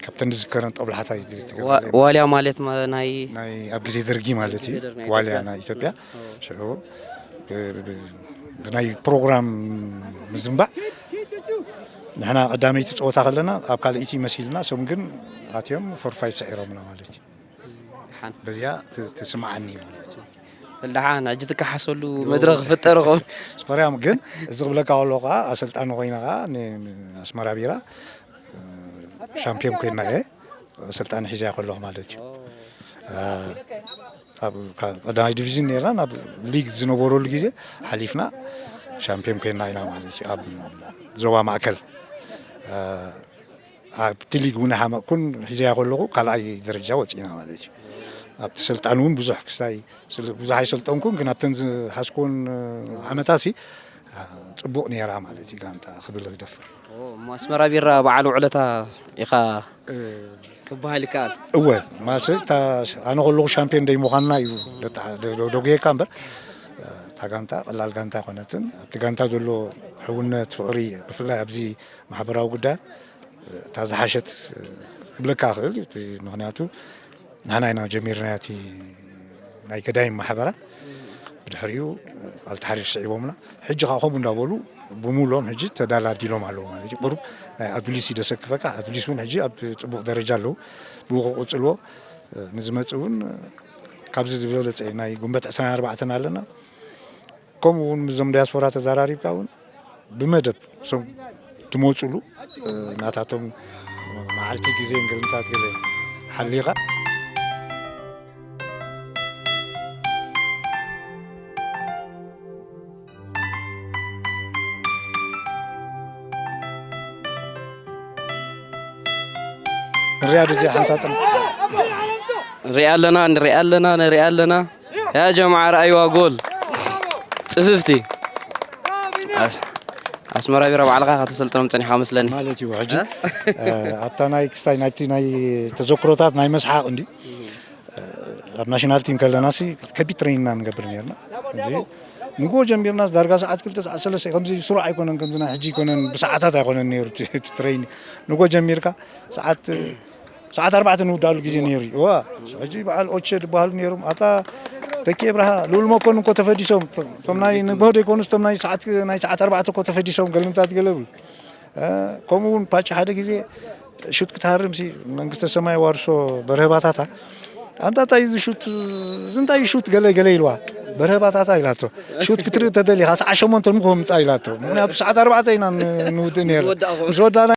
ካብተን ዝዝከረን ጦብላሕታ እዩ ትገብር። ዋልያ ማለት ናይ ኣብ ግዜ ደርጊ ማለት እዩ። ዋልያ ናይ ኢትዮጵያ ሽዑ ብናይ ፕሮግራም ምዝንባዕ ንሕና ቀዳመይቲ ፀወታ ከለና ኣብ ካልኣይቲ መሲልና፣ እሶም ግን ኣትዮም ፎርፋይት ሰዒሮምና ማለት እዩ። በዚኣ ትስምዓኒ ማለት እዩ። በልደሓን ሕጂ ትከሓሰሉ መድረኽ ክፍጠር ኾን። ስፐርያም ግን እዚ ክብለካ ከሎ ከዓ ኣሰልጣኒ ኮይና ከዓ ኣስመራ ቢራ ሻምፒዮን ኮይና እየ። ኣሰልጣኒ ሒዘያ ከለኹ ማለት እዩ። ኣብ ቀዳማይ ዲቪዥን ነርና፣ ናብ ሊግ ዝነበረሉ ግዜ ሓሊፍና ሻምፒዮን ኮይና ኢና ማለት እዩ። ኣብ ዞባ ማእከል ኣብቲ ሊግ እውን ሓመቅኩን ሒዘያ ከለኹ ካልኣይ ደረጃ ወፂእና ማለት እዩ። ኣብቲ ስልጣን እውን ብዙሕ ክስታይ ብዙሕ ኣይሰልጠንኩን፣ ግን ኣብተን ዝሓዝኩን ዓመታሲ ፅቡቕ ነይራ ማለት እዩ። ጋንታ ክብል ዝደፍር ኣስመራ ቢራ በዓል ውዕለታ ኢኻ ክበሃል ይከኣል። እወ፣ ማለት ኣነ ከለኹ ሻምፒዮን ደይ ምዃንና እዩ ደጉየካ እምበር፣ እታ ጋንታ ቀላል ጋንታ ኣይኮነትን። ኣብቲ ጋንታ ዘሎ ሕውነት፣ ፍቕሪ፣ ብፍላይ ኣብዚ ማሕበራዊ ጉዳያት እታ ዝሓሸት ክብለካ እኽእል። ምክንያቱ ንሕና ኢና ጀሚርና እቲ ናይ ገዳይም ማሕበራት፣ ብድሕሪኡ ኣልተሓሪር ስዒቦምና። ሕጂ ከዓ ከምኡ እንዳበሉ ብምሎም ሕጂ ተዳላዲሎም ኣለዉ ማለት እዩ። ቁሩብ ናይ ኣዱሊስ ይደሰክፈካ። ኣዱሊስ እውን ሕጂ ኣብ ፅቡቕ ደረጃ ኣለዉ። ብኡ ክቕፅልዎ፣ ንዝመፅእ እውን ካብዚ ዝበለፀ ናይ ጉንበት ዕስራን ኣርባዕተን ኣለና። ከምኡ እውን ምስዞም ዲያስፖራ ተዘራሪብካ እውን ብመደብ እሶም ትመፅሉ ናታቶም መዓልቲ ግዜ እንግልምታት ገለ ሓሊኻ ንሪያ ድዚ ሓንሳፅን ንሪኣ ኣለና ንሪኣ ኣለና ንሪኣ ኣለና ያ ጀምዓ ረኣይዋ ጎል ፅፍፍቲ ኣስመራ ቢራ ባዕልኻ ከተሰልጥኖም ፀኒሕካ መስለኒ ማለት እዩ። ሕጂ ኣብታ ናይ ክስታይ ናይቲ ናይ ተዘክሮታት ናይ መስሓቕ እንዲ ኣብ ናሽናል ቲም ከለና ሲ ከቢድ ትሬኒንና ንገብር ነርና። ንጎ ጀሚርና ዳርጋ ሰዓት ክልተ ሰዓት ሰለስተ ከምዚ ስሩዕ ኣይኮነን፣ ከምዚ ናይ ሕጂ ኣይኮነን፣ ብሰዓታት ኣይኮነን ነይሩ እቲ ትሬኒ። ንጎ ጀሚርካ ሰዓት ሰዓት ኣርባዕተ ንውዳሉ ግዜ ነይሩ እዩ። እዋ ሕጂ በዓል ኦቸ ዝበሃሉ ነይሮም። ኣታ ተኪ ብርሃ ልኡል መኮንን እኮ ተፈዲሶም። እቶም ናይ ንግሆ ዘይኮኑስ እቶም ናይ ሰዓት ናይ ሰዓት ኣርባዕተ እኮ ተፈዲሶም ገልምታት ገለ ብሉ። ከምኡ እውን ፓቺ ሓደ ግዜ ሹት ክትሃርም ሲ መንግስተ ሰማይ ዋርሶ በርሀ ባታታ ኣንታ እንታይ እዚ ሹት እዚ እንታይ ሹት ገለ ገለ ኢልዋ። በርሀ ባታታ ኢላቶ ሹት ክትርኢ ተደሊኻ ሰዓት ሸሞንተ ንግሆ ምፃ ኢላቶ። ምክንያቱ ሰዓት ኣርባዕተ ኢና ንውድእ ነይሩ ምስ ወዳእና